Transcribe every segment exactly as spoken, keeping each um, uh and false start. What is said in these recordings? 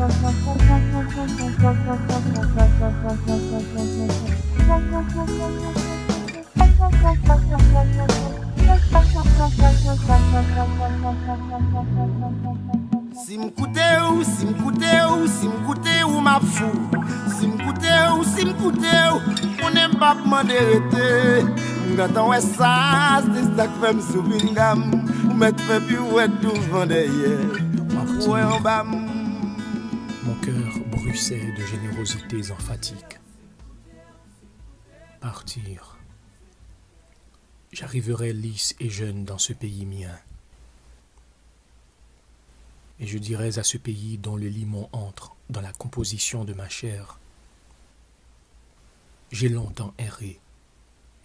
Si m koute w, si m koute w, si m koute w, m ap fou. Si m koute w, si m koute w, konnen m p ap mande rete. M gentan wè sa, se sa k fè m sou pingam. Ou mèt fè piwèt douvan dèyè, w ap wè anba m. Mon cœur bruissait de générosités emphatiques. Partir. J'arriverai lisse et jeune dans ce pays mien. Et je dirai à ce pays dont le limon entre dans la composition de ma chair : J'ai longtemps erré,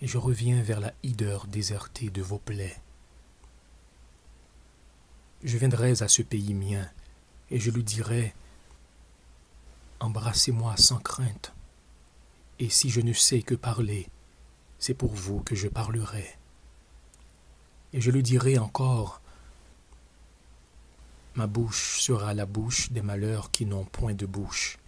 et je reviens vers la hideur désertée de vos plaies. Je viendrai à ce pays mien, et je lui dirai : Embrassez-moi sans crainte, et si je ne sais que parler, c'est pour vous que je parlerai. Et je lui dirai encore : Ma bouche sera la bouche des malheurs qui n'ont point de bouche.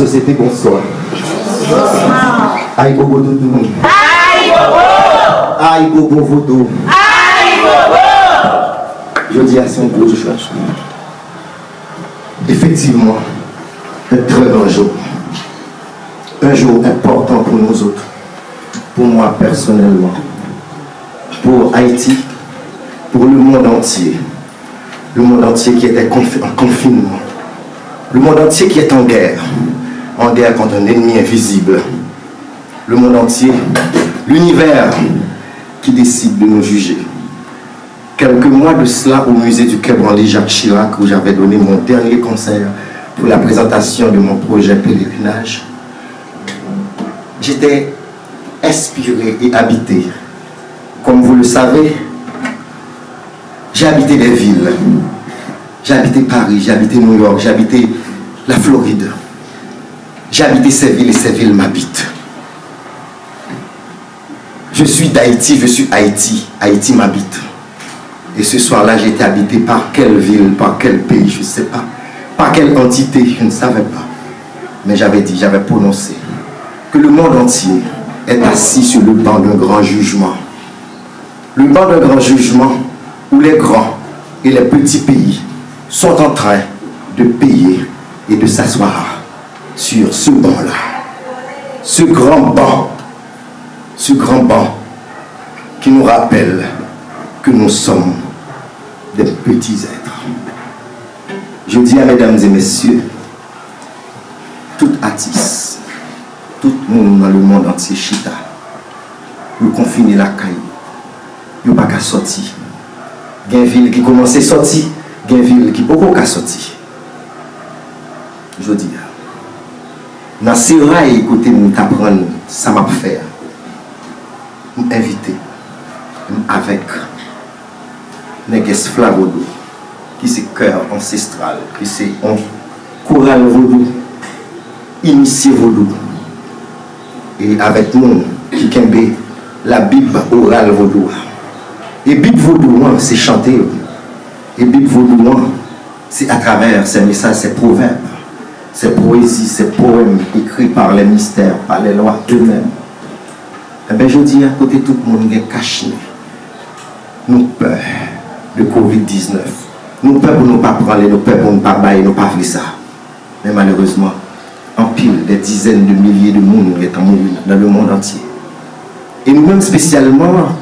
Sosyete, bonswa. Ayibobo tout moun. Ayibobo vodou. Jodi a se yon gwo jou. Effectivement, un très grand jour. Un jour important pour nous autres, pour moi personnellement, pour Haïti, pour le monde entier. Le monde entier qui était confi- en confinement. Le monde entier qui est en guerre. En guerre contre un ennemi invisible. Le monde entier, l'univers qui décide de nous juger. Quelques mois de cela, au musée du Quai Branly Jacques Chirac, où j'avais donné mon dernier concert pour la présentation de mon projet pèlerinage, j'étais inspiré et habité. Comme vous le savez, j'ai habité des villes. J'ai habité Paris, j'ai habité New York, j'ai habité la Floride. J'ai habité ces villes et ces villes m'habitent. Je suis d'Haïti, je suis Haïti, Haïti m'habite. Et ce soir-là, j'ai été habité par quelle ville, par quel pays, je ne sais pas. Par quelle entité, je ne savais pas. Mais j'avais dit, j'avais prononcé que le monde entier est assis sur le banc d'un grand jugement. Le banc d'un grand jugement où les grands et les petits pays sont en train de payer et de s'asseoir sur ce banc-là. Ce grand banc, ce grand banc qui nous rappelle que nous sommes des petits êtres. Jodi a, medam e mesye, tout atis, tout moun nan lemonn antye chita. Yo konfine lakay yo. Yo pa ka sòti. Gen vil ki kòmanse sòti, gen vil ki poko ka sòti. Jodi a, nan seray kote m t aprann sa m ap fè a, m envite, m avèk Nègès Fla Vodou, ki se kè ansestral, ki se yon koral vodou, inisye vodou, e avèk moun ki kenbe labib oral vodou a. E bib vodou an, se chante yo. E bib vodou an, se atravè se mesaj, se pwovèb, se pwezi, se powèm ekri pa lè mistè, pa lè lwa eux-mêmes. Enben, jodi a, kote tout moun gen kachnen, nou pè de kovid diznèf. Nou pè pou nou pa pran li, nou pè pou nou pa bay, nou pa vle sa. Men malerezman, anpil, des dizaines de milliers de moun gentan mouri nan lemonn antye. E nou menm espesyalman,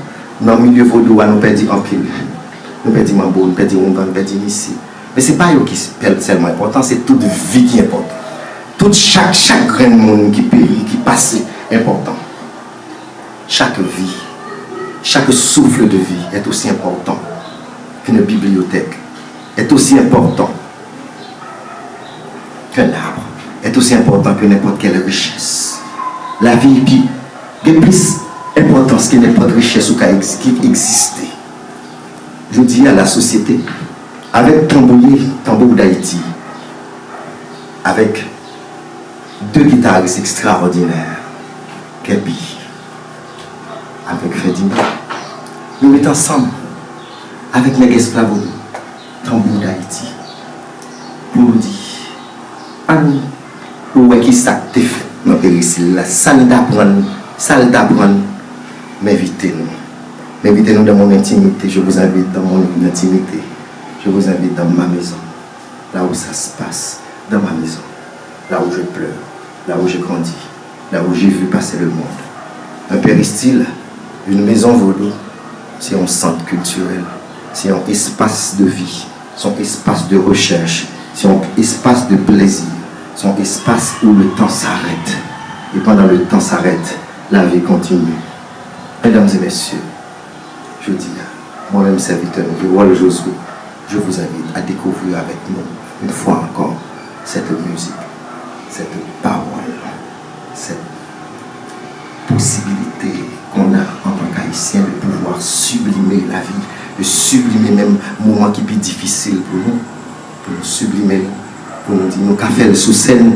nan milye vodou a, nou pèdi anpil. Nou pèdi manbo, nou pèdi oungan, nou pèdi misye. Men se pa yo ki pè- sèlman enpòtan, se tout vi ki enpòtan. Tout chak, chak grenn moun ki peri, ki pase, enpòtan. Chaque vie, chaque souffle de vie est aussi important qu'une bibliothèque, est aussi important qu'un arbre, est aussi important que n'importe quelle richesse. Lavi pi gen plis enpòtans ke nenpòt richès ou ka egz- ki egziste. Jodi a, lasosyete, avèk Tanbouye, Tanbou Dayiti, avèk de gitaris ekstraòdinè, Kèpi avèk Fèdinan, nou met ansanm avèk Nègès Fla Vodou, Tanbou Dayiti, pou nou di, ann, ou wè ki sa k te fèt nan Peristil la, sa n t aprann, sa l t aprann, m envite nou. M envite nou dans mon intimité, je vous invite dans mon intimité, je vous invite dans ma maison. Là où ça se passe, dans ma maison, là où je pleure, là où je grandis, là où j'ai vu passer le monde. Un péristyle, une maison vodou, c'est un centre culturel, c'est un espace de vie, c'est un espace de recherche, c'est un espace de plaisir, c'est un espace où le temps s'arrête. Et pendant le temps s'arrête, la vie continue. Mesdames et messieurs, jodi a, mwen menm sèvitè nou, Erol Josué, je vous invite à découvrir avec nous, une fois encore, cette musique, cette parole, cette possibilité qu'on a en tant qu'Haïtiens de pouvoir sublimer la vie, de sublimer menm moman ki pi difisil pou nou, pou nou sublime l, pou nou di nou ka fè l sou sèn,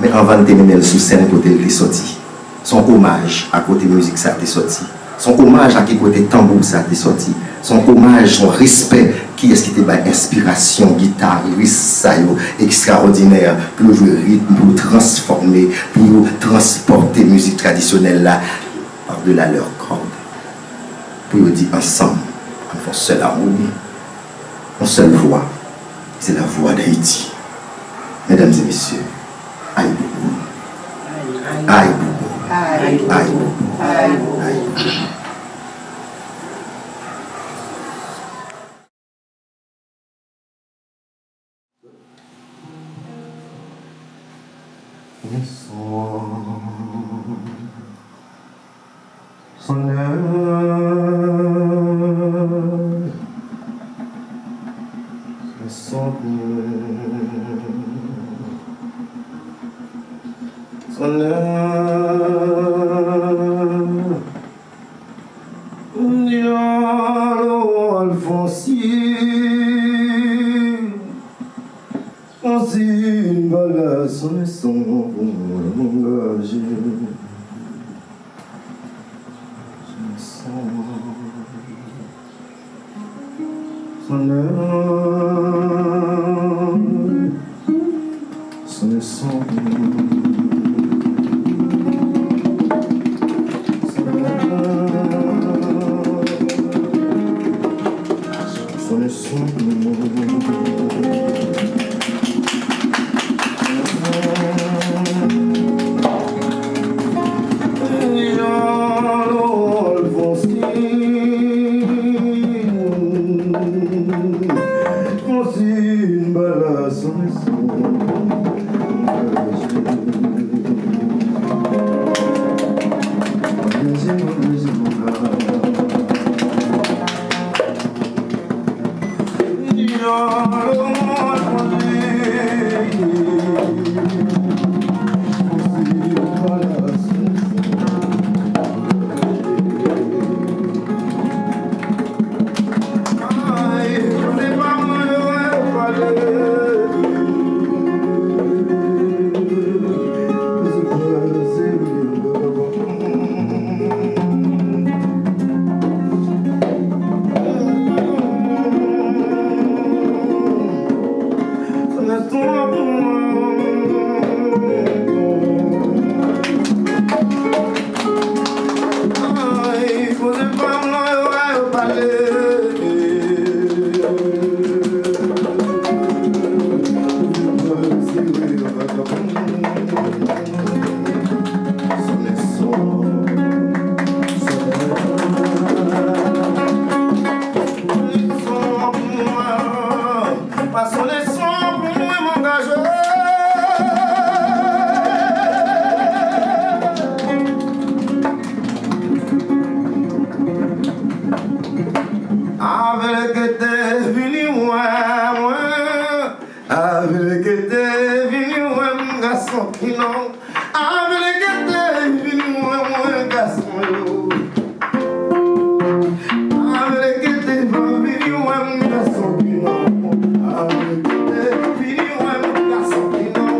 men anvan n te mennen l sou sèn kote l te sòti. Se yon omaj a kote mizik sa te sòti. Se yon omaj a ki kote tanbou sa te sòti. Se yon omaj, se yon respè kiyès ki te bay enspirasyon gitaris sa yo ekstraòdinè pou yo jwe ritm, pou yo transfòme, pou yo transpòte mizik tradisyonèl la par delà leurs cordes. Pou yo di ansanm, ann fè yon sèl amoni, yon sèl vwa. Se la vwa d'Ayiti. Medam e mesye, Ayibobo. Ayibobo. Ayibobo. Ayibobo. Sonnè, sonnè, sonnè. Dialo Alphonsine, Alphonsine, voilà, sonnè son pou mwen, mon gars. Sonnè son. Sonnè, sonnè son. Sonnè son. Avèk te vini wè mwen. Avèk te vini wè m gason ki non. Avèk te vini wè mwen gason yo. Avèk te vini wè m gason ki non. Avèk te vini wè m gason ki non.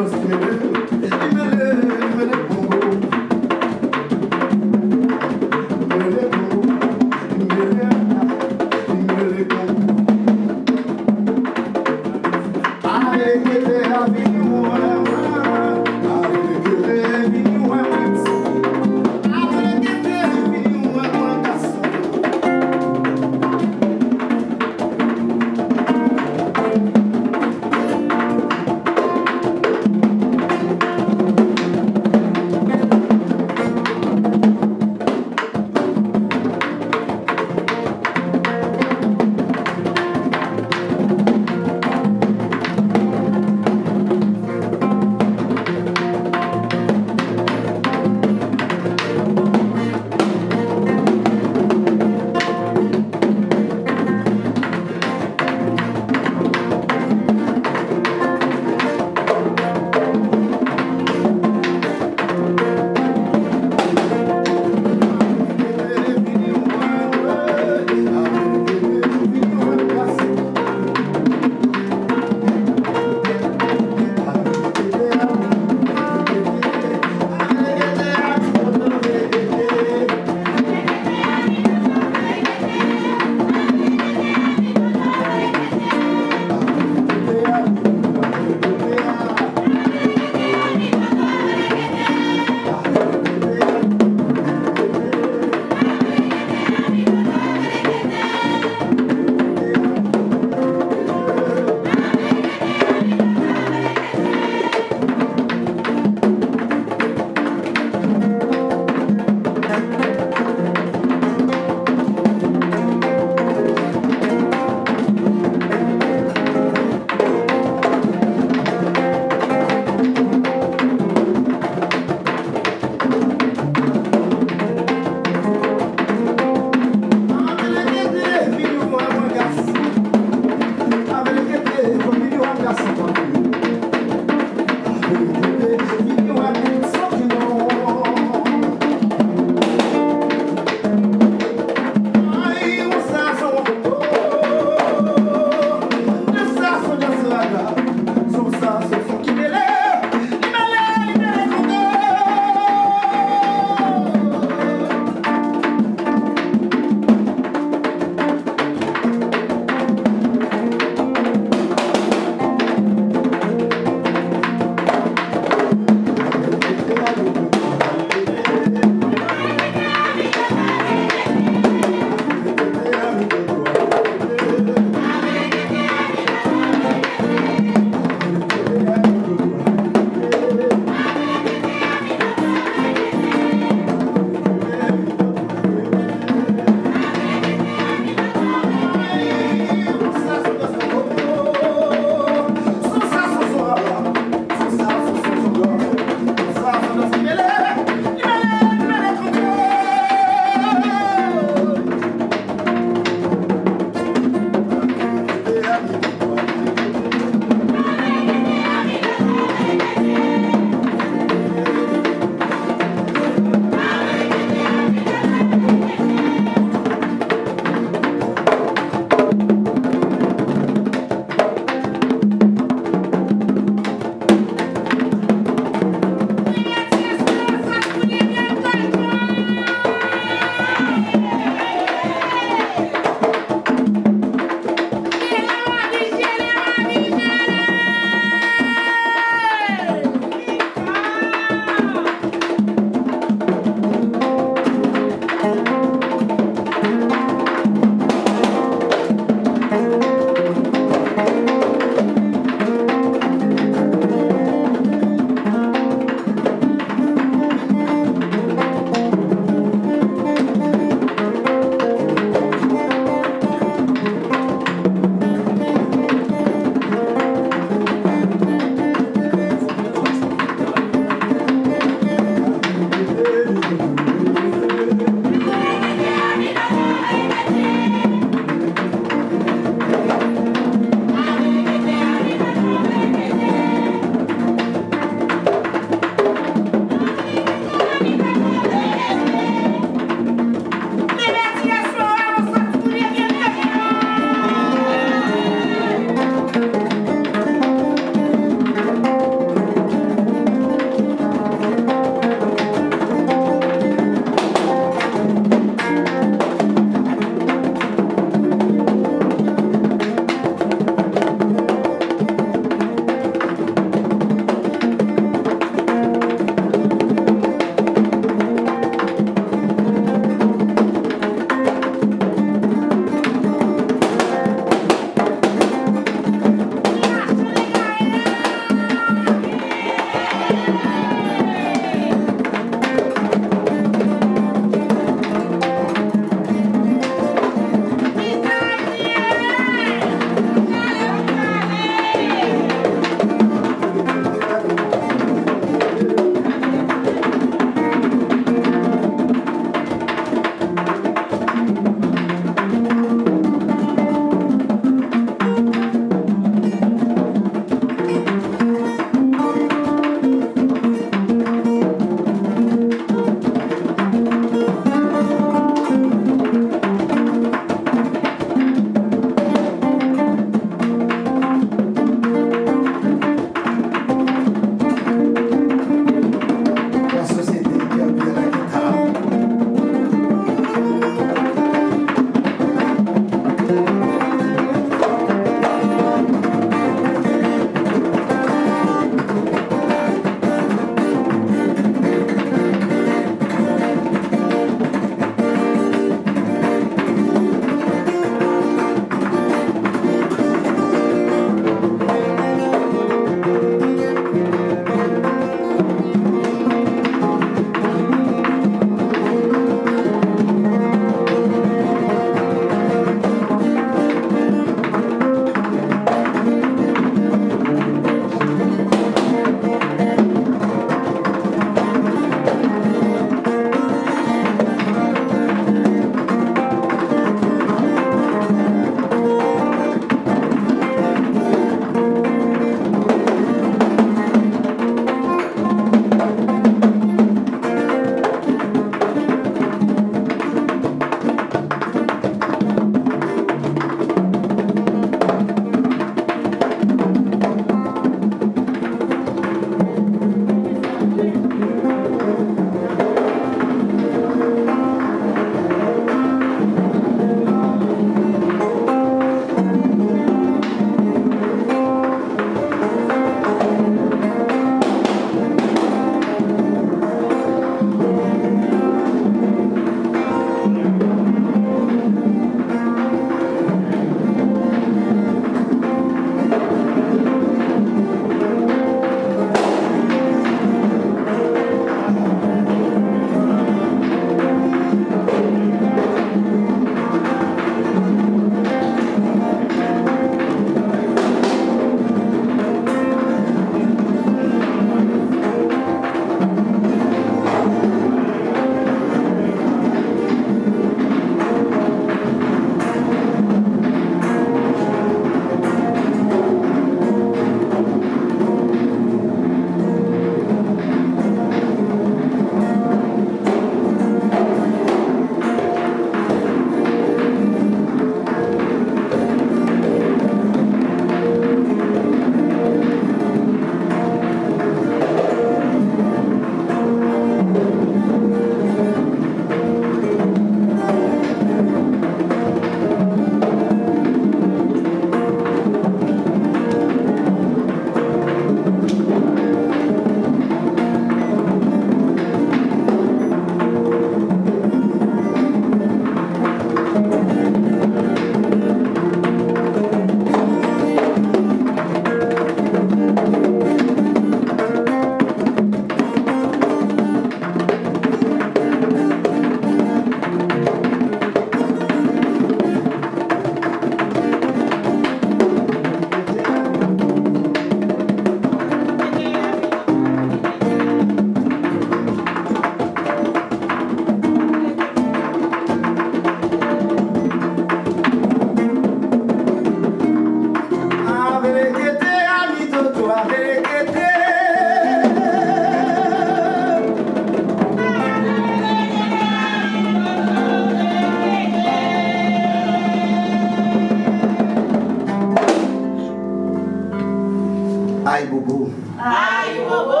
Ayibobo!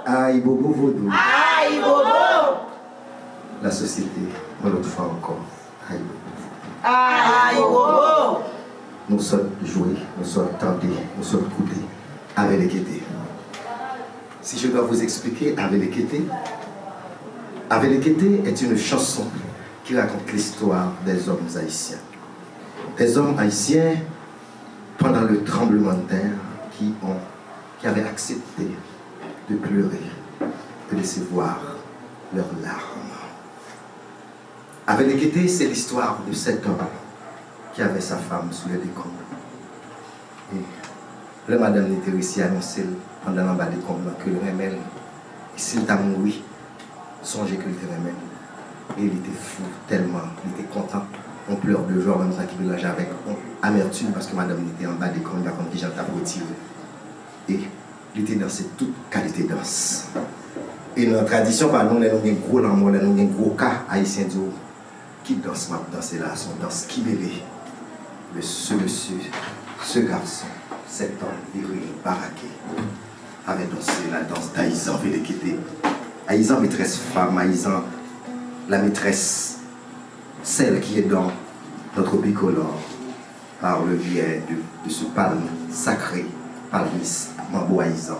Ayibobo vodou! Ayibobo! Lasosyete, yon lòt fwa ankò, ayibobo vodou! Ayibobo! Nou sot jwe, nou sot tande, nou sot koute Avelekete. Si je dois vous expliquer Avelekete, Avelekete est une chanson qui raconte l'histoire des hommes haïtiens. Des hommes haïtiens pendant le tremblement de terre qui ont, qui avaient accepté de pleurer, de laisser voir leurs larmes. Avelekete, c'est l'histoire de cet homme qui avait sa femme sous les décombres. E lè madanm li te resi anonse l pandan l anba dekonb nan ke l renmen l, e si l ta mouri, sonje ke l te renmen l. E li te fou tèlman, li te kontan, yon plè de jwa an menm tan ki melanje avèk yon amètim paske madanm li te anba dekonb, li pa konn kijan l t ap retire. E li te danse tout kalite dans. E nan tradisyon pa nou, lè nou gen gwo lanmò, lè nou gen gwo ka, Ayisyen di w, ki dans m ap danse la, se yon dans ki mele. Mais ce monsieur, ce garçon, cet homme viril, baraqué, avait dansé la danse d'Ayizan Velekete. Ayizan, maîtresse femme, Ayizan, la maîtresse, celle qui est dans notre bicolore, par le biais de, de ce palme sacré, palmis, Mambo Ayizan,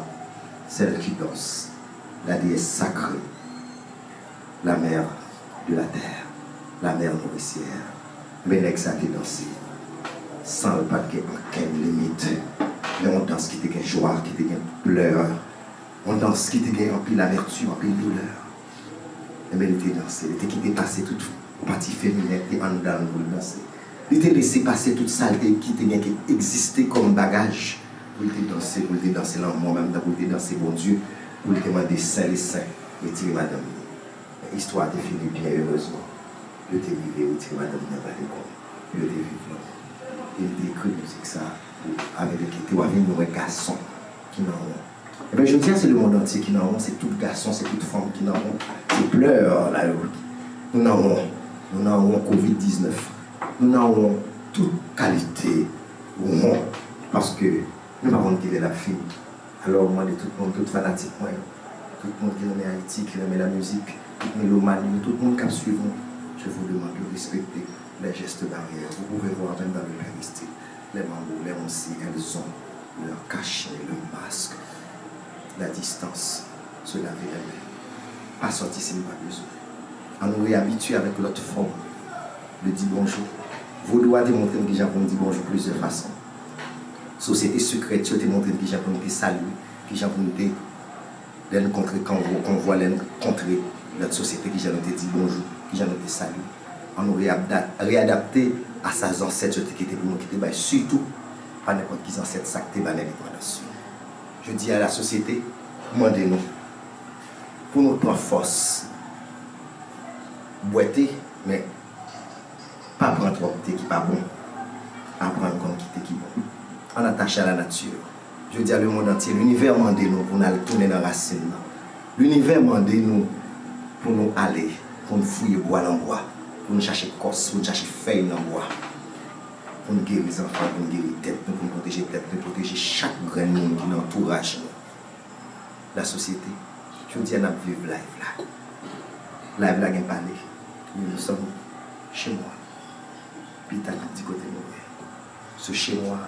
celle qui danse, la déesse sacrée, la mère de la terre, la mère nourricière. Men nèg sa te danse san l pa t gen okenn limit. Men yon dans ki te gen jwa, ki te gen plè, yon dans ki te gen anpil amètim, anpil doulè. Ebyen, li te danse, li te kite pase tout pati feminen ki te anndan l pou l danse. Li te lese pase tout sa l te, ki te gen ki egziste kòm bagaj pou l te danse, pou l te danse lanmò, menm tan pou l te danse Bondye, pou l te mande Sen le Sen retire madanm li. Men istwa a te fini byen erezman. Yo te rive retire madanm li anba dekonb. Yo te viv lanmò. E li te ekri mizik sa a pou Avelekete. W a vin wè gason ki nan won. Ebyen, jodi a, se lemonn antye ki nan won, se tout gason, se tout fanm ki nan won. Se plè la yo. Nou nan won. Nou nan won kovid diznèf. Nou nan won tout kalite won. Paske nou pa konn kilè l ap fini. Alò, m mande tout moun, tout fanatik mwen yo, tout moun ki renmen Ayiti, ki renmen lamizik, tout melomàn yo, tout moun k ap swiv nou, je vous demande de respecter les gestes barrières. Vous pouvez voir même dans le péristyle, les mambo, les onsi, elles ont leur cachet, leur masque, la distance, se laver les mains. Pa sòti si n pa bezwen. Ann nou reyabitye avèk lòt fòm de di bonjou. Vodou a te montre n kijan pou n di bonjou plizyè fason. Sosyete sekrèt yo te montre n kijan pou n te salye, kijan pou n te, lè n kontre kango, konvwa, lè n kontre lòt sosyete, kijan nou te di bonjou, kijan nou te salye. Ann nou reyabda-, reyadapte a sa zansèt yo te kite pou nou, ki te bay, sitou pa nenpòt ki zansèt, sa k te bay lendepandans yo. Jodi a, lasosyete mande nou pou nou pran fòs, bwè te, men pa pran twòp te ki pa bon. Aprann konn ki te ki bon. Ann atache a la nature. Jodi a, lemonn antye, linivè mande nou pou n al tounen nan rasin nan. Linivè mande nou pou nou ale, pou n fouye bwa nan bwa, pou n chache kòs, pou n chache fèy nan bwa, pou n geri zanfan, pou n geri tèt nou, pou n pwoteje tèt nou, pwoteje chak grenn moun ki nan antouraj nou. Lasosyete, jodi a n ap viv live la. Live la gen pale, men nou sanm chez moi. Pita n ap di kote nou ye. Ce chez moi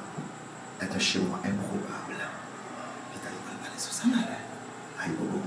est un chez moi improbable. Pita nou pral pale sou sa talè. Ayibobo.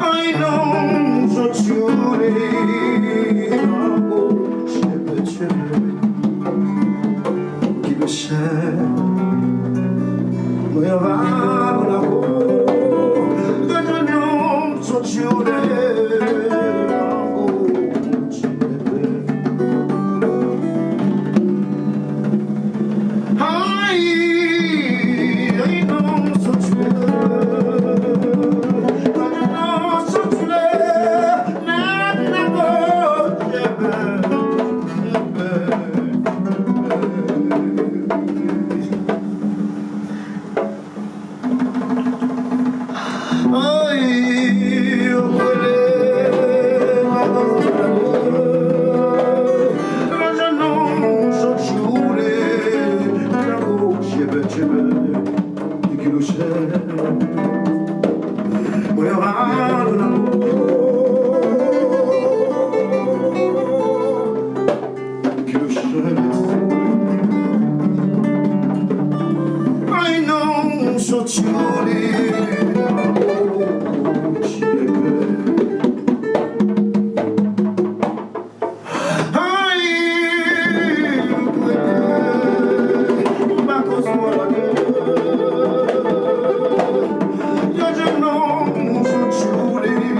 Ay non, m sot tchoule, oh, cheve, cheve, ki le chè. Mwen anba lakou, gade non, m sot tchoule, oh, cheve. Ay non, m sot tchoule, oh, cheve. Ay, m prete, m pa koz mwen lage. Yo di non, m sot tchoule.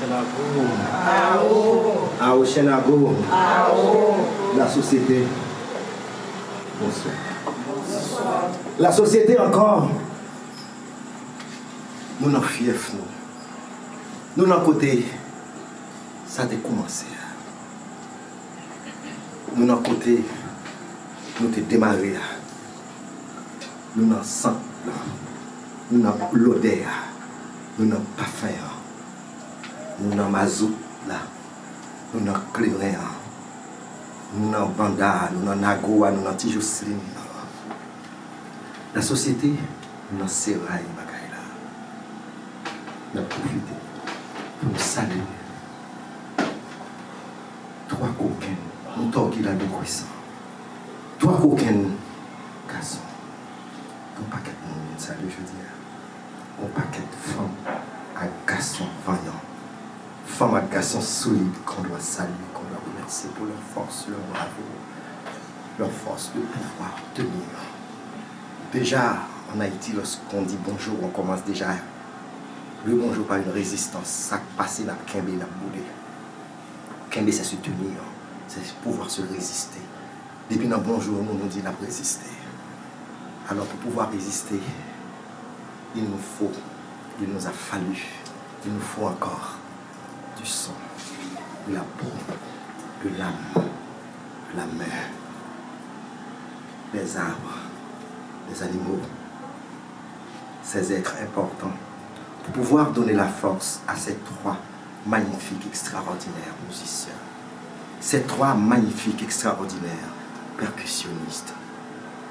Awo. Awo, Chen Ago. Awo. Lasosyete. Bonswa. Lasosyete ankò. Nou nan fyèf nou. Nou nan kote sa te koumanse a. Nou nan kote nou te demare a. Nou nan sant lan. Nou nan lodè a. Nou nan pafen an. Nou nan mazout la. Nou nan kleren an. Nou nan banda a. Nou nan nago a. Nou nan ti jouslin nan. Lasosyete, nou nan seray bagay la. N ap pwofite pou nou salye twa kokenn, yon tògi ladogresan. Twa kokenn gason. Yon pakèt moun vin salye jodi a. Yon pakèt fanm ak gason vanyan. Fanm ak gason solid qu'on doit saluer, qu'on doit remercier pour leur force, leur bravoure, leur force de pouvoir tenir. Déjà, en Haïti, lorsqu'on dit bonjour, on commence déjà le bonjour par une résistance. Sa k pase, n ap kenbe, n ap boude. Kenbe, c'est se tenir, c'est pouvoir se résister. Depi nan bonjou nou, nou di n ap reziste. Alors, pour pouvoir résister, il nous faut, il nous a fallu, il nous faut encore du sang, de la peau, de l'âme, de la main, des arbres, des animaux, ces êtres importants, pour pouvoir donner la force à ces trois magnifiques, extraordinaires musiciens, ces trois magnifiques, extraordinaires percussionnistes,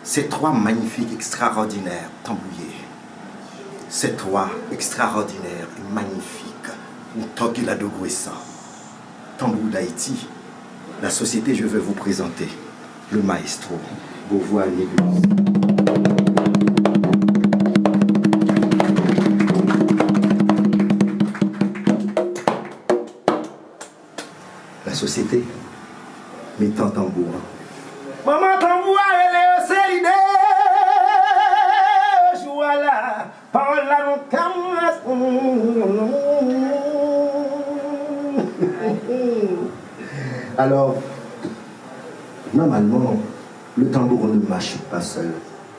ces trois magnifiques, extraordinaires tambouyers, ces trois extraordinaires et magnifiques Ntògila Dogwesa, Tambour d'Haïti, la société, je veux vous présenter le maestro Beauvoir Négrius. Lasosyete, mitan tanbou an. Manman tanbou a rele yo, se lide jou a la. Pawòl la nou ka. Alors, normalement, le tambour ne marche pas seul.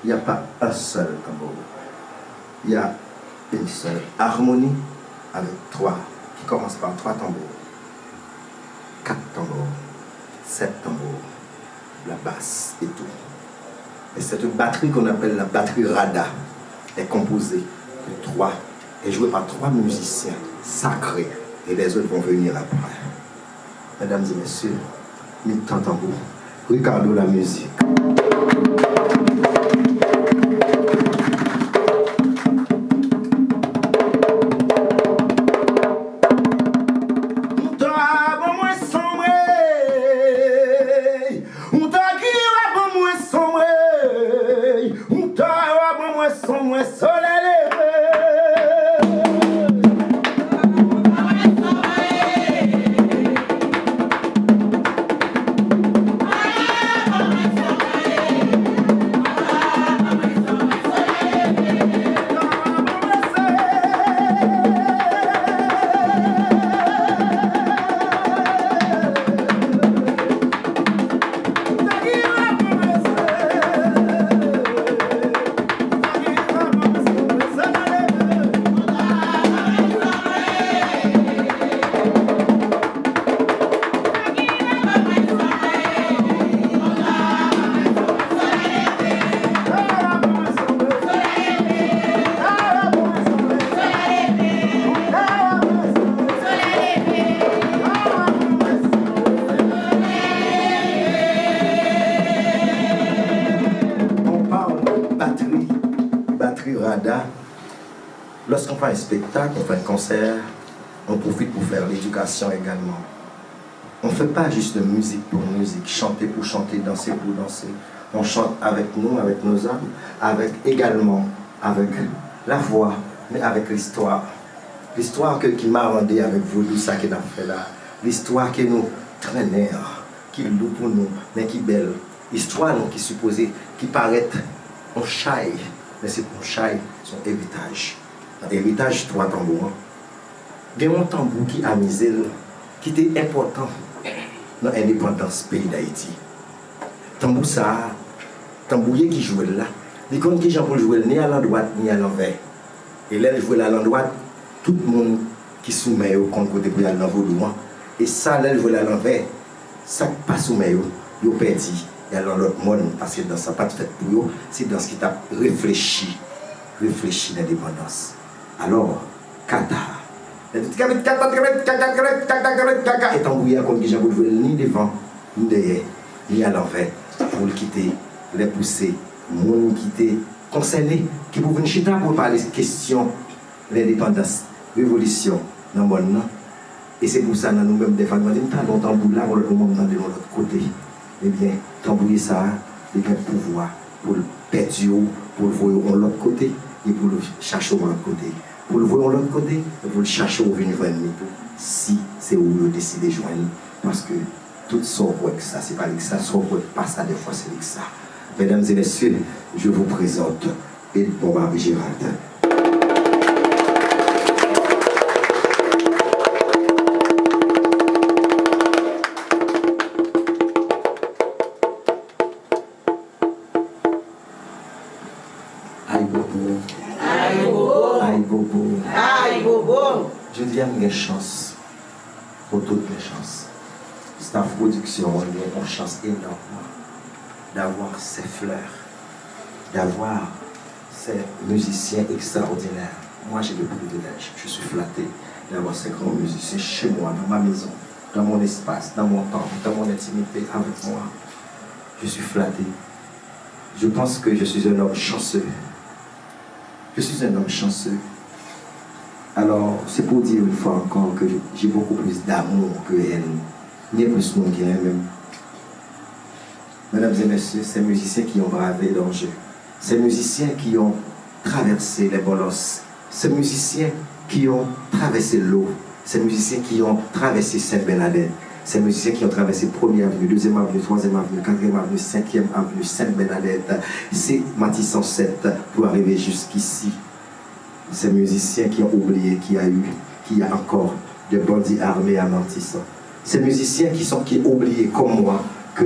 Il n'y a pas un seul tambour. Il y a une seule harmonie avec trois, qui commence par trois tambours, quatre tambours, sept tambours, la basse et tout. Et cette batterie qu'on appelle la batterie Rada est composée de trois, est jouée par trois musiciens sacrés et les autres vont venir après. Medam e mesye, mitan tanbou, Ricardo la musique. Ou ta ban mwen sonbre, ou ta ki va ban mwen sonbre, ou ta va ban mwen sonbre, solèy leve. On parle batterie, batterie Rada. Lorsqu'on fait un spectacle, on fait un concert, on profite pour faire l'éducation également. On fait pas juste de musique pour musique, chanter pour chanter, danser pour danser. On chante avec nous, avec nos âmes, avec également avec la voix, mais avec l'histoire. Listwa ke, ki marande avèk vodou sa ke n ap fè la. Listwa ke nou trennen an, ki lou pou nou, men ki bèl. Istwa nou ki sipoze, ki parèt yon chay, men se pa yon chay, se yon eritaj. Nan eritaj twa tanbou an, Gen yon tanbou ki amize l, ki te enpòtan nan endepandans peyi Dayiti. Tanbou sa a, tanbouye ki jwe l la, li konn kijan pou l jwe l ni alandwat ni alanvè. E lè l jwe l alandwat, tout moun ki sou men yo konn kote pou y al nan vodou an. E sa, lè l jwe l alanvè, sa k pa sou men yo, yo pèdi, y al nan lòt mòn, paske dans sa pa t fèt pou yo, se dans ki t ap reflechi, reflechi lendepandans. Alò, kata, lè tout kaka, kaka, kaka, kaka, kaka, kaka, kaka, e tanbouye a konn kijan pou l jwe l ni devan, ni dèyè, ni alanvè, pou l kite lè pou se moun ki te konsène, ki pou vin chita pou l pale kesyon lendepandans, revolisyon nan mòn nan. E se pou sa, nan nou menm, dèfwa, nou di, "M tande yon tanbou la, yon lòt moman, m tande l yon lòt kote." Ebyen, tanbouye sa a, li gen pouvwa pou l pèdi w, pou l voye w yon lòt kote, e pou l chache w yon lòt kote. Pou l voye w yon lòt kote, e pou l chache w vin jwenn li tou, si se ou yo deside jwenn. Paske tout sa w kwè k sa, se pa li k sa, sa w kwè k pa sa, dèfwa, se li k sa. Mesdames et messieurs, je vous présente Edmond Marie Gérald. Ayibobo. Ayibobo. Ayibobo. Ayibobo. Jodi a m gen chans, pou tout gen chans. Staff pwodiksyon an gen yon chans enòm d'avoir ces fleurs, d'avoir ces musiciens extraordinaires. Moi, j'ai le privilège, je suis flatté d'avoir ces grands musiciens chez moi, dans ma maison, dans mon espace, dans mon temple, dans mon intimité avec moi. Je suis flatté. Je pense que je suis un homme chanceux. Je suis un homme chanceux. Alors, c'est pour dire une fois encore que j'ai beaucoup plus d'amour que haine. Gen plis moun ki renmen m. Mesdames et messieurs, ces musiciens qui ont bravé danger, ces musiciens qui ont traversé les Bolos, ces musiciens qui ont traversé l'eau, ces musiciens qui ont traversé Sainte-Bernadette, ces musiciens qui ont traversé Première Avenue, Deuxième Avenue, Troisième Avenue, Quatrième Avenue, Cinquième Avenue, Sainte-Bernadette, c'est Matissan sept pour arriver jusqu'ici. Ces musiciens qui ont oublié qu'il y a eu, qu'il y a encore des bandits armés à Matissan. Ces musiciens qui sont, qui ont oublié, comme moi, que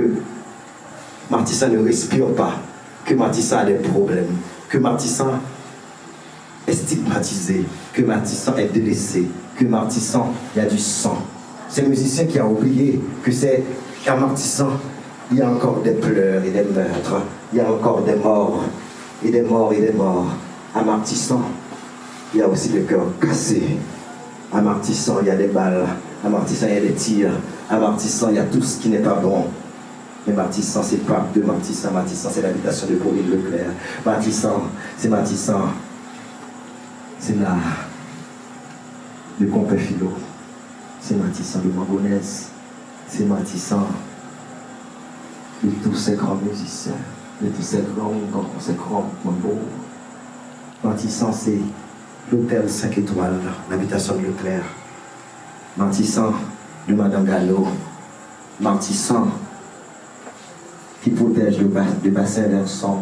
Matissan ne respire pas, que Matissan a des problèmes, que Matissan est stigmatisé, que Matissan est délaissé, que Matissan, il y a du sang. Ces musiciens qui ont oublié que c'est à Matissan, il y a encore des pleurs et des meurtres, il y a encore des morts, et des morts, et des morts. À Matissan, il y a aussi des cœurs cassés. À Matissan, il y a des balles. À Matissan, il y a des tirs. À Matissan, il y a tout ce qui n'est pas bon. Men Matissan, se pap de Matissan. Matissan, c'est l'habitation de Pauline Leclerc. Matissan, c'est Matissan. C'est là de Compère Philo. C'est Matissan de Mangonès. C'est Matissan de tous ces grands musiciens, de tous ces grands oungan, ces grands mambo. Matissan, c'est l'hôtel cinq étoiles, l'habitation de Leclerc. Matissan de Madan Galo. Matissan ki pwotèj de, ba- de Basen Vèson.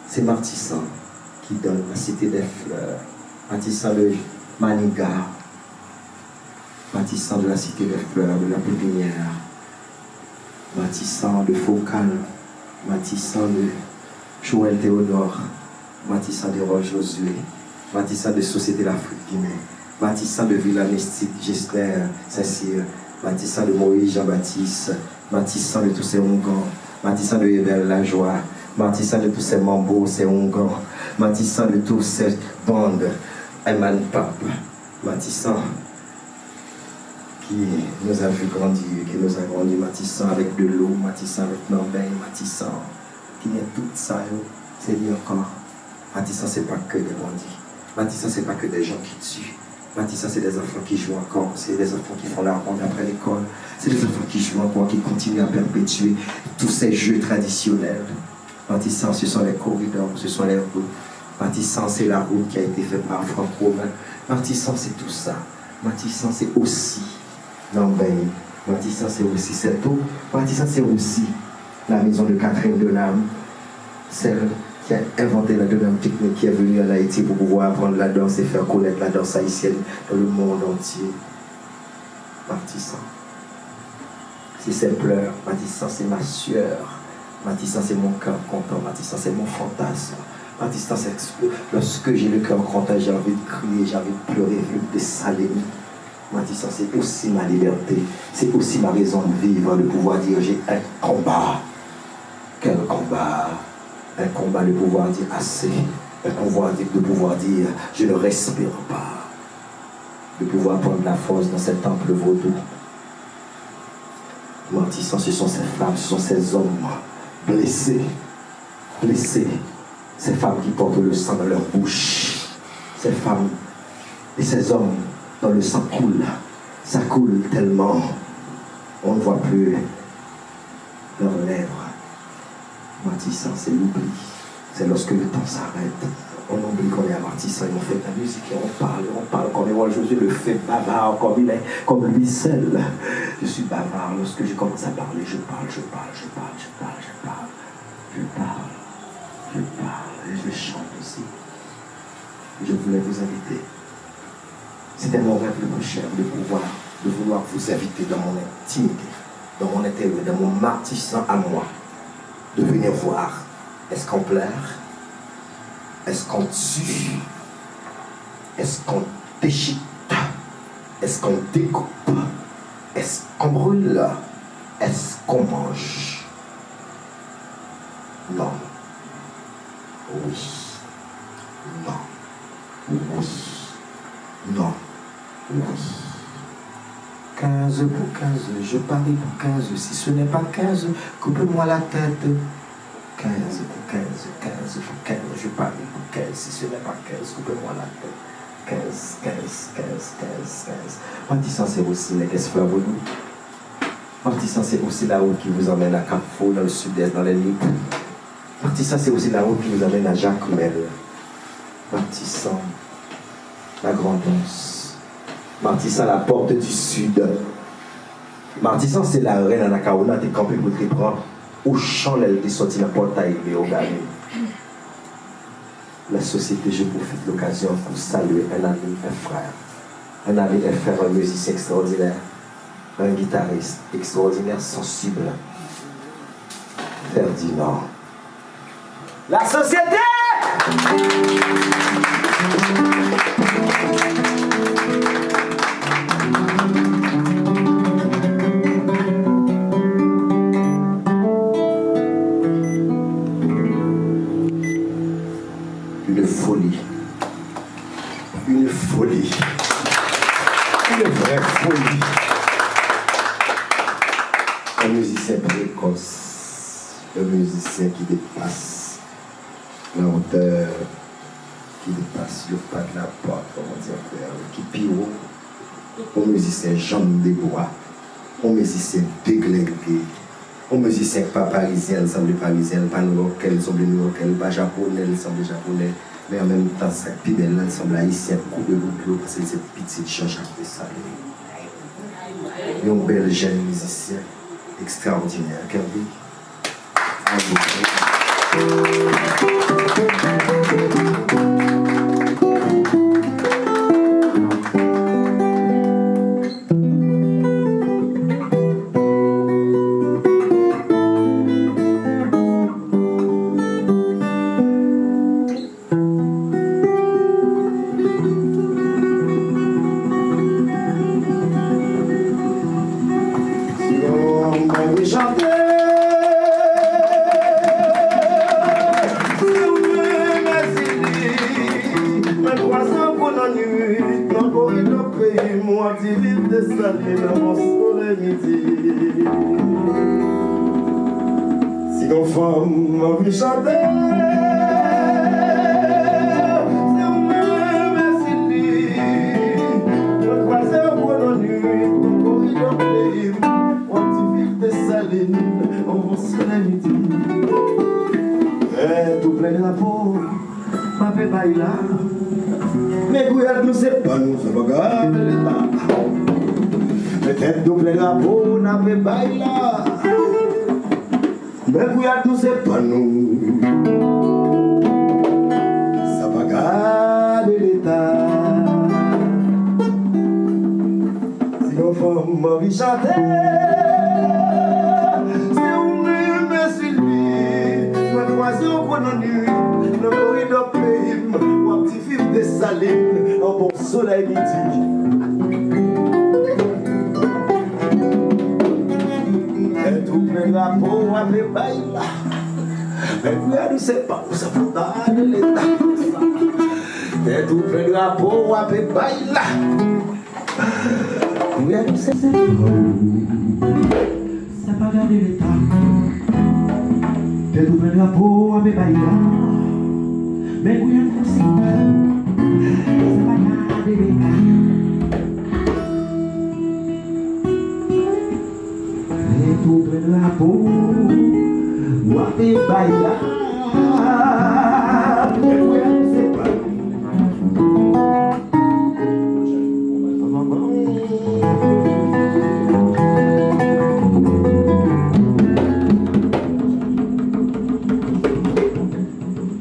Se Matissan ki donn la Cité des Fleurs. Matissan de Maniga. Matissan de la Cité des Fleurs, de la Pépinière. Matissan de Fokal. Matissan de Joël Théodore. Matissan de Roche Josué. Matissan de Société Lafrik Ginen. Matissan de Vila Mistik Justin Saint-Cyr. Matissan de Moïse Jean-Baptiste. Matissan de tous ces oungans. Matissan de Ebel Lajoie. Matissan de tous ces mambo, ces oungans. Matissan de tous ces bandes. Ayman Pap. Matissan qui nous a vu grandir, qui nous a grandi, Matissan avec de l'eau, Matissan avec Nanbèy, Matissan ki gen tout sa yo, se li ankò. Matissan, c'est pas que des bandits. Matissan, c'est pas que des gens qui tuent. Matissan, c'est des enfants qui jouent encore. C'est des enfants qui font la ronde après l'école. C'est des enfants qui jouent encore, qui continuent à perpétuer tous ces jeux traditionnels. Matissan, ce sont les corridors, ce sont les rues. Matissan, c'est la route qui a été faite par Franck Romain. Matissan, c'est tout ça. Matissan, c'est aussi Nanbèy. Matissan, c'est aussi Sèto. Matissan, c'est aussi la maison de Catherine Denham, celle inventer la dernière technique qui est venue en Haïti pour pouvoir apprendre la danse et faire connaître la danse haïtienne dans le monde entier. Matisan. C'est ses pleurs. Matisan, c'est ma sueur. Matisan, c'est mon cœur content. Matisan, c'est mon fantasme. Matisan, c'est ce que, lorsque j'ai le cœur content, j'ai envie de crier, j'ai envie de pleurer, j'ai envie de dessaler. Matisan, c'est aussi ma liberté. C'est aussi ma raison de vivre, de pouvoir dire j'ai un combat. Quel combat? Un combat de pouvoir dire assez. Un pouvoir de, de pouvoir dire je ne respire pas. De pouvoir prendre la force dans cet temple vaudou. Matisan, ce sont ces femmes, ce sont ces hommes blessés, blessés, ces femmes qui portent le sang dans leur bouche, ces femmes et ces hommes dont le sang coule, ça coule tellement, on ne voit plus leurs lèvres. Matisan, c'est l'oubli. C'est lorsque le temps s'arrête. On oublie qu'on est à Matisan et on fait de la musique et on parle, et on parle comme Erol Josué le fait, bavard comme il est, comme lui seul. Je suis bavard. Lorsque je commence à parler, je parle, je parle, je parle, je parle, je parle, je parle, je parle, je parle et je chante aussi. Je voulais vous inviter. C'était mon rêve le plus cher de pouvoir, de vouloir vous inviter dans mon intimité, dans mon intérieur, dans mon Matisan à moi, de venir voir. Est-ce qu'on pleure? Est-ce qu'on tue? Est-ce qu'on déchiquette? Est-ce qu'on découpe? Est-ce qu'on brûle? Est-ce qu'on mange? Non. Oui. Non. Oui. Non. Oui. Quinze pour quinze, je parie pour quinze. Si ce n'est pas quinze, coupez-moi la tête. Quinze pour quinze, quinze pour quinze, je parie pour quinze. Si ce n'est pas quinze, coupez-moi la tête. Quinze, quinze, quinze, quinze, quinze. Matisan, c'est aussi les caisses fleurs. Matisan, c'est aussi la route qui vous emmène à Carrefour, dans le sud-est, dans les Nippes. Matisan, c'est aussi la route qui vous amène à Jacmel. Matisan, la Grand'Anse. Matisan, la porte du sud. Matisan, se la rèn Anacaona te kanpe pou te pran Ochan lè l te soti nan pòtay Leyogàn. La société, je profite l'occasion pour saluer un ami, un frère. Un ami, un frère, un musicien extraordinaire, un guitariste extraordinaire, sensible. Ferdinand. La société! Une folie. Une folie. Une vraie folie. Un musicien précoce. Un musicien qui dépasse la hauteur, qui dépasse le pas de la porte, comme on dit en créole, qui pi wo. Un musicien jambe de bois. Un musicien déglingué. Yon mizisyen k pa parizyen, l sanble parizyen, l pa nouyòkè, l sanble nouyòkè, l pa japonè, l sanble japonè, men an menm tan, sa k pi bèl la, l sanble ayisyen, koube bout dlo, paske l se pitit Jean Jacques Dessalines. Yon bèl jèn mizisyen ekstraòdinè, Kerby. Mwen kwaze w pou lannwit nan koridò peyi m, w ap di viv Desalin nan bon solèy midi. Si gon fanm anvi chante, se ou menm, Èsili. Mwen kwaze w pou lannwit nan koridò peyi m, w ap di viv Desalin nan bon solèy midi. Tèt ou plen drapo n ape bay la. Men gouyad nou se pa nou, se bagay Leta. Men tèt nou plen drapo n ape bay la. Men gouyad nou se pa nou. de Leta. Si yon fanm anvi chante, se ou menm, Silvi. Mwen kwaze w gwo nan nwi, nan koridò peyi m, w ap di viv Desalin, an bon solèy midi. Tèt ou plen drapo, w ape bay la. Men kounye a nou se pa pou sa pou ba de Leta. Tèt ou plen drapo, w ape bay la. Kounye a nou se, se pa gade Leta. Tèt ou plen drapo, w ape bay la. Men kounye a nou se, se pa gade Leta. Tèt ou plen drapo, w ape bay la. Men kounye a nou se pa.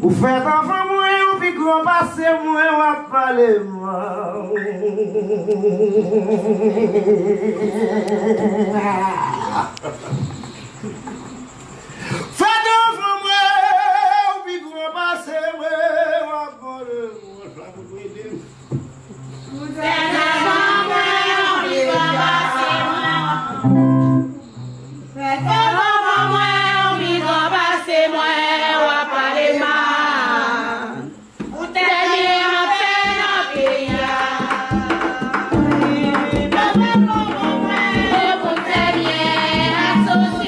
Ou fèt anvan mwen, ou pi gran pase mwen, w ap pale mal. Fèt anvan mwen, ou pi gran pase mwen, w ap pale mal. Fèt anvan mwen, ou pi gran pase mwen. Fèt anvan mwen, ou pi gran pase mwen, w ap pale mal. Ou tèmine antre nan peyi a. Fèt anvan mwen, ou tèmine asosye.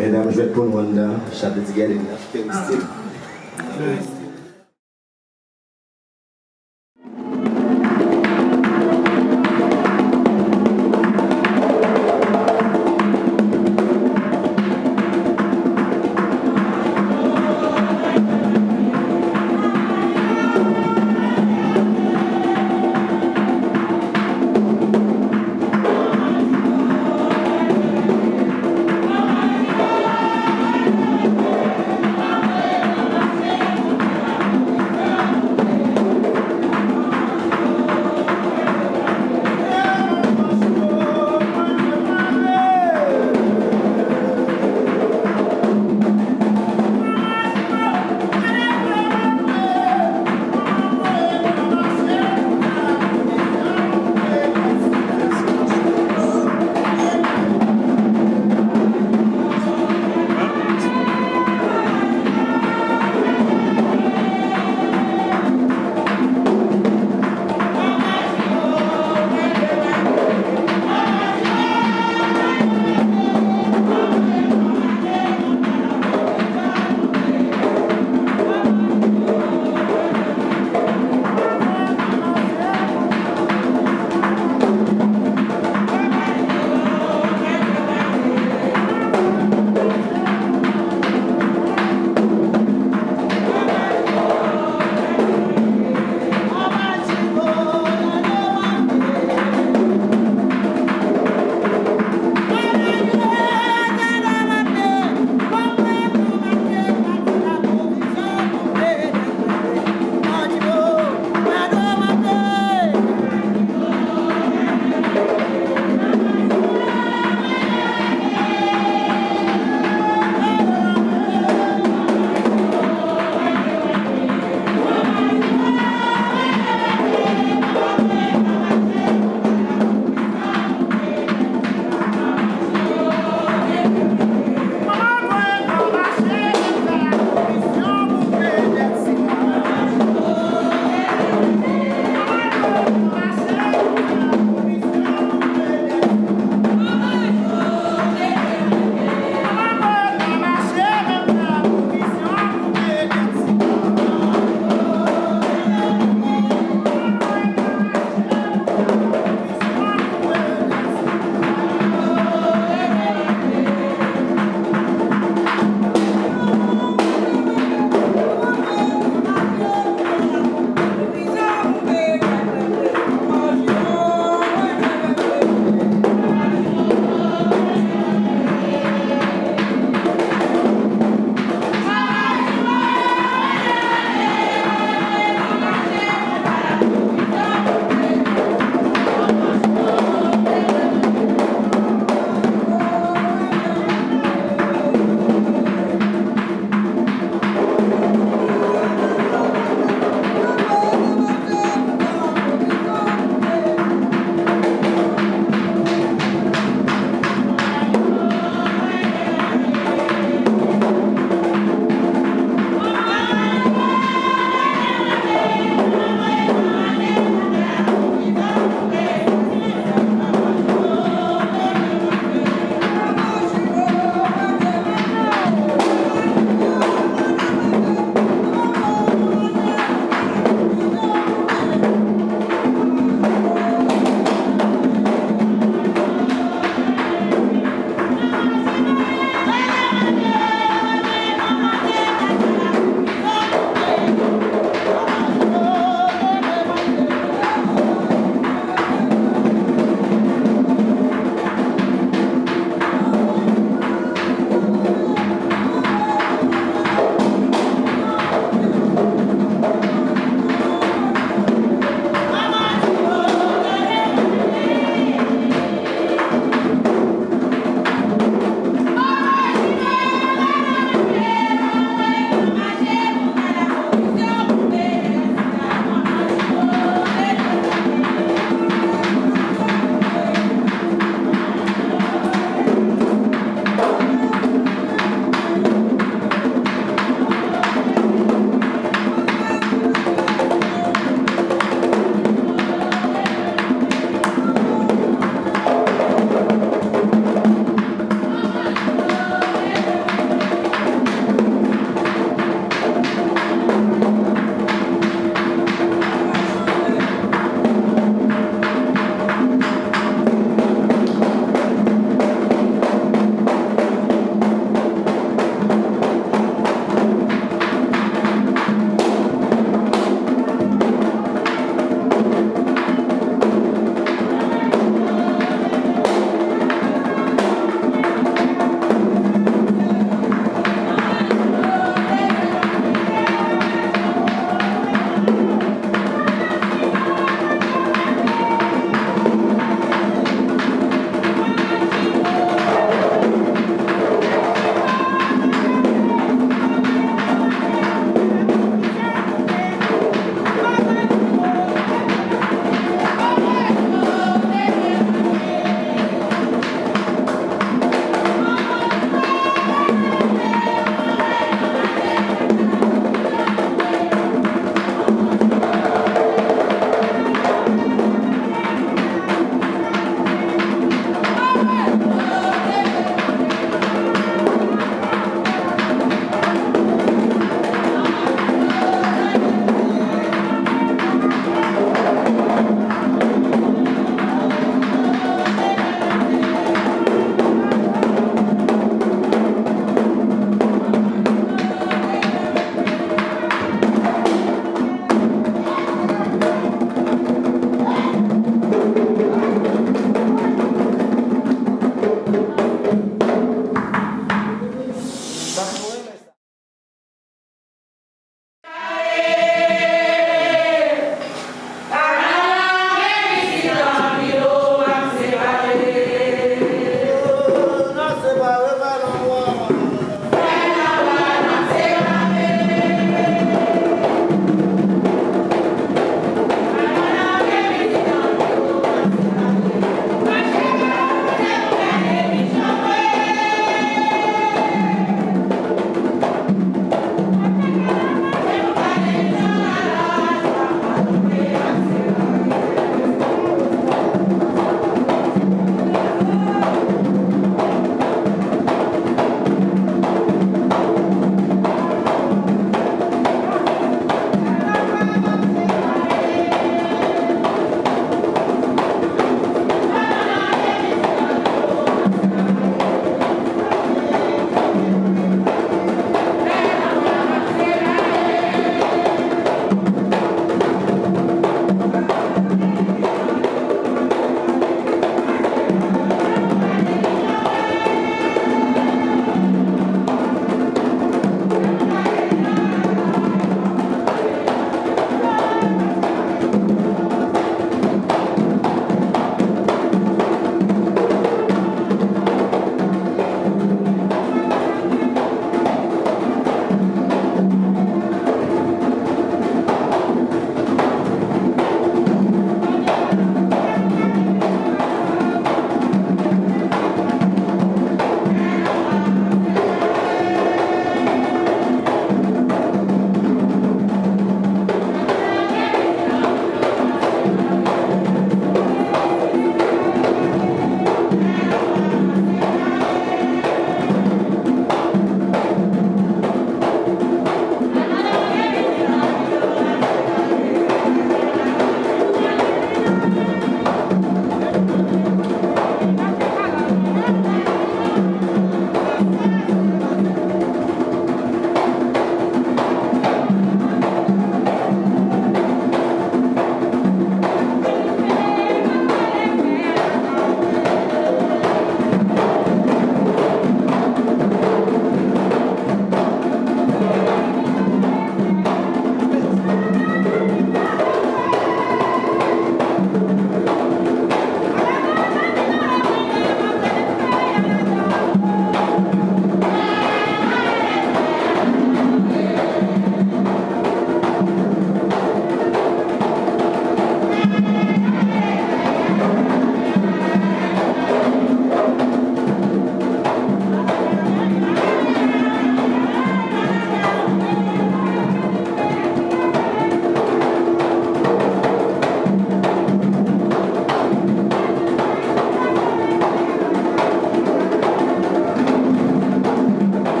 Medam jwèt pou nou anndan, chat de ti gade m nan, Peristil.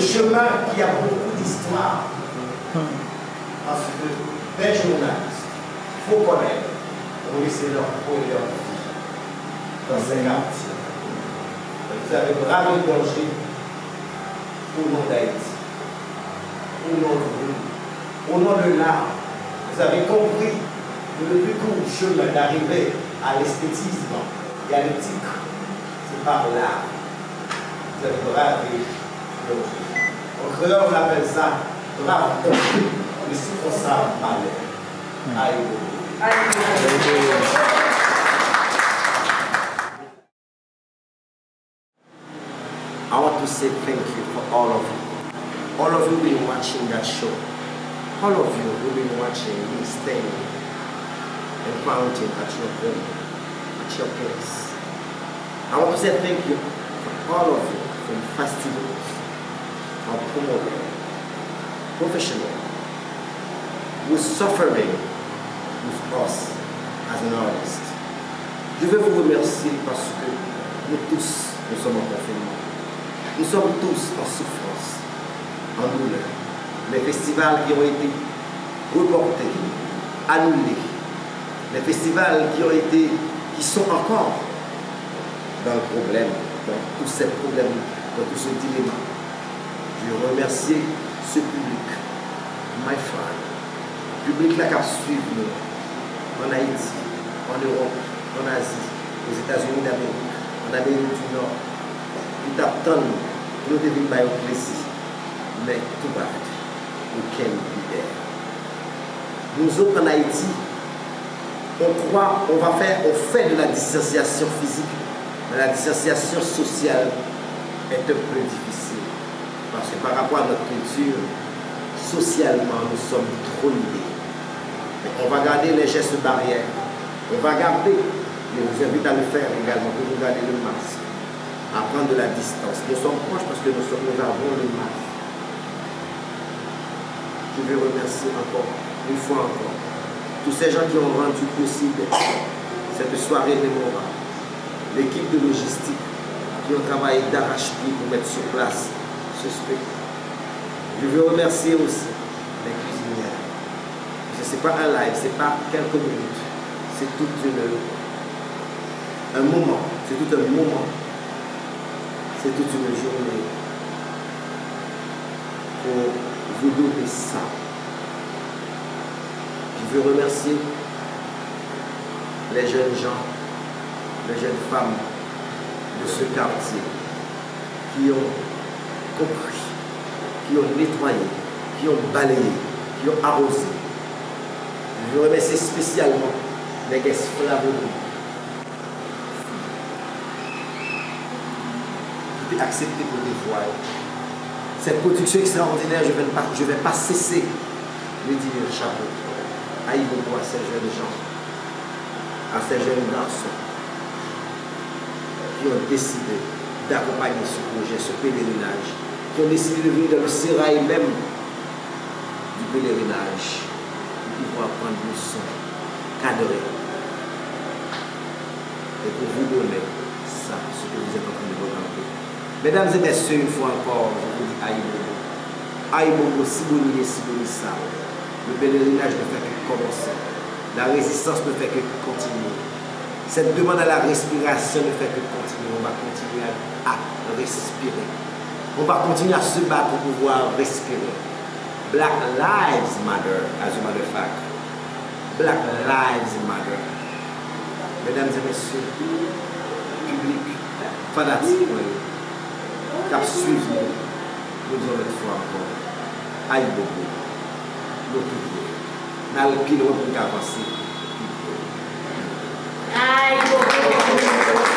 Chemin qui a beaucoup d'histoire. Parce que des journalistes, vos collègues, ont laissé leur peau et leur vie dans ces quartiers. Vous avez bravé le danger au nom d'Haïti, au nom de vous, au nom de l'art. Vous avez compris que le plus court chemin d'arrivée à l'esthétisme et à l'éthique, c'est par l'art. Vous avez bravé le danger. En créole, on appelle ça brave danger, mais si on savait parler. Aïe. I want to say thank you for all of you. All of you been watching that show. All of you who been watching me staying and quarantine at your home, at your place. I want to say thank you for all of you from festivals, from promoter, professional, who is suffering with us as an artist. Je veux vous remercier parce que nous tous, nous sommes en confinement. Nous sommes tous en souffrance, en douleur. Les festivals qui ont été reportés, annulés, les festivals qui ont été, qui sont encore dans le problème, dans tous ces problèmes, dans tout ce dilemme. Je remercie ce public, my friend, piblik la k ap swiv nou an Ayiti, an Ewòp, an Azi, Ozetazini Damerik, an Amerik di Nò, ki t ap tann pou nou te vin ba yo plezi. Men too bad, we can't be there. Nou zòt an Ayiti, on croit, on va faire, on fait de la distanciation physique, mais la distanciation sociale est un peu difficile. Parce que par rapport à notre culture, socialement, nous sommes trop liés. Mais on va garder les gestes barrières. On va garder, je vous invite à le faire également, pour nous garder le masque, à prendre de la distance. Nous sommes proches parce que nous sommes, nous avons le masque. Je veux remercier encore, une fois encore, tous ces gens qui ont rendu possible cette soirée mémorable, l'équipe de logistique qui ont travaillé d'arrache-pied pour mettre sur place ce spectacle. Je veux remercier aussi les cuisinières. Parce que c'est pas un live, c'est pas quelques minutes. C'est toute une, un moment. C'est tout un moment. C'est toute une journée pour vous donner ça. Je veux remercier les jeunes gens, les jeunes femmes de ce quartier qui ont compris, qui ont nettoyé, qui ont balayé, qui ont arrosé. Je veux remercier spécialement nègès Flavonoy ki te aksepte pote vwa yo. Cette production extraordinaire, je vais pas, je vais pas cesser de dire chapeau. Ayibobo à ces jeunes gens, à ces jeunes garçons qui ont décidé d'accompagner ce projet, ce pèlerinage, qui ont décidé de venir dans le sérail même du pèlerinage pour pouvoir prendre le son, cadrer et pour vous donner ça, ce que vous êtes en train de regarder. Mesdames et messieurs, une fois encore, je vous dis ayibobo. Ayibobo, siboni ye, siboni sa. Le pèlerinage ne fait que commencer. La résistance ne fait que continuer. Cette demande à la respiration ne fait que continuer. On va continuer à, à respirer. On va continuer à se battre pour pouvoir respirer. Black Lives Matter, as a matter of fact. Black Lives Matter. Medam e mesye, piblik, fanatik mwen yo, k ap swiv nou, nou di yon lòt fwa ankò, ayibobo, nou tout ye. N al pi lwen pou n ka vanse pi byen. Ayibobo!